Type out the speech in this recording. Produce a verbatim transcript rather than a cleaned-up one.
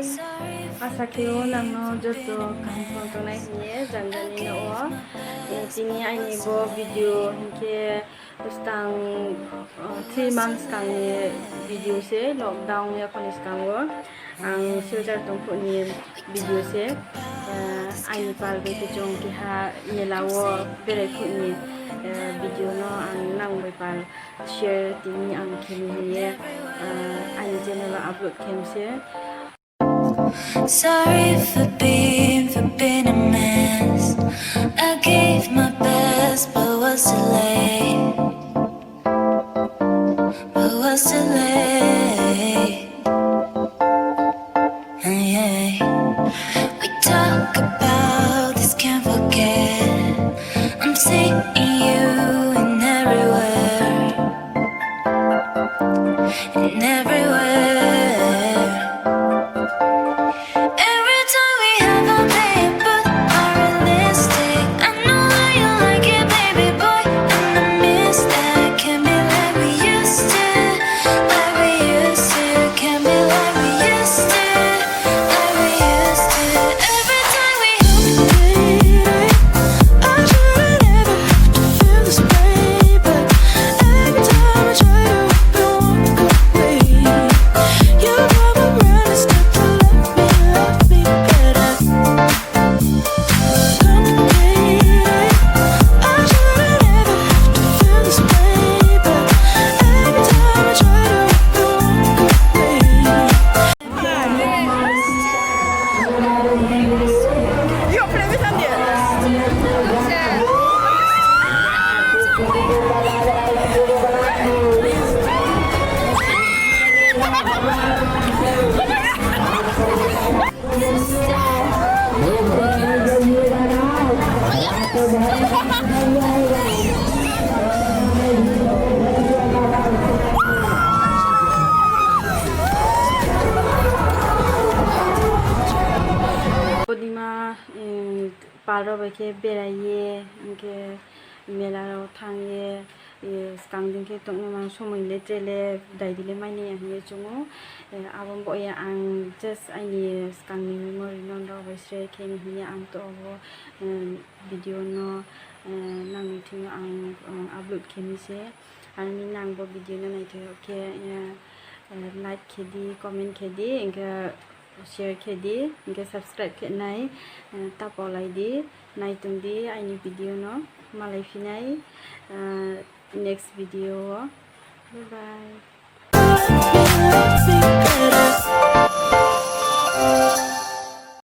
Asa khe o nang no joto kaham phang tongnai hing ye janjani no o. Tini aini bo video hing khe skang, three months skang ni video se, lockdown ya pho ni skang o ang Silchar tong phuh ni video se. Aini pal bai khe chung keha mela wo berai phuh ni video no ang nang bai pal share tini ang khe ni hing ye aini channel wo upload khe mi se. Sorry for being, for being a mess. I gave my best, but was too late. But was too late. Yeah. We talk about this, can't forget. I'm seeing you in everywhere. In everywhere. Every time we have a day, put on lipstick. I know how you like it, baby boy. And I miss that. Can't be like we used to, like we used to. Can't be like we used to, like we used to. Every time we I shouldn't ever have to feel this way, but every time I try to walk away, you come around and start to love me, love me better. Come, baby, I shouldn't ever have to feel this way, but every time I try to walk away. Podima, pal rao bai khe berai ye, hing khe mela rao thanng ye, skang din khe tongnaima somoi le tre le dai di le mai nai ya hing ye choung ou. Abo bo ye ang just aini skang ni memory no nrao bai share khe ni hing ye ang to abo video no nang ni thing yo ang upload khe mi se. Ar mi nang bo video no naithoi yag khe, like khe di, comment khe di, hing khe share khe di, hing khe subscribe khe nai, ta paulai di, nai tong di aini video no, malai phi nai next video wo. Bye bye.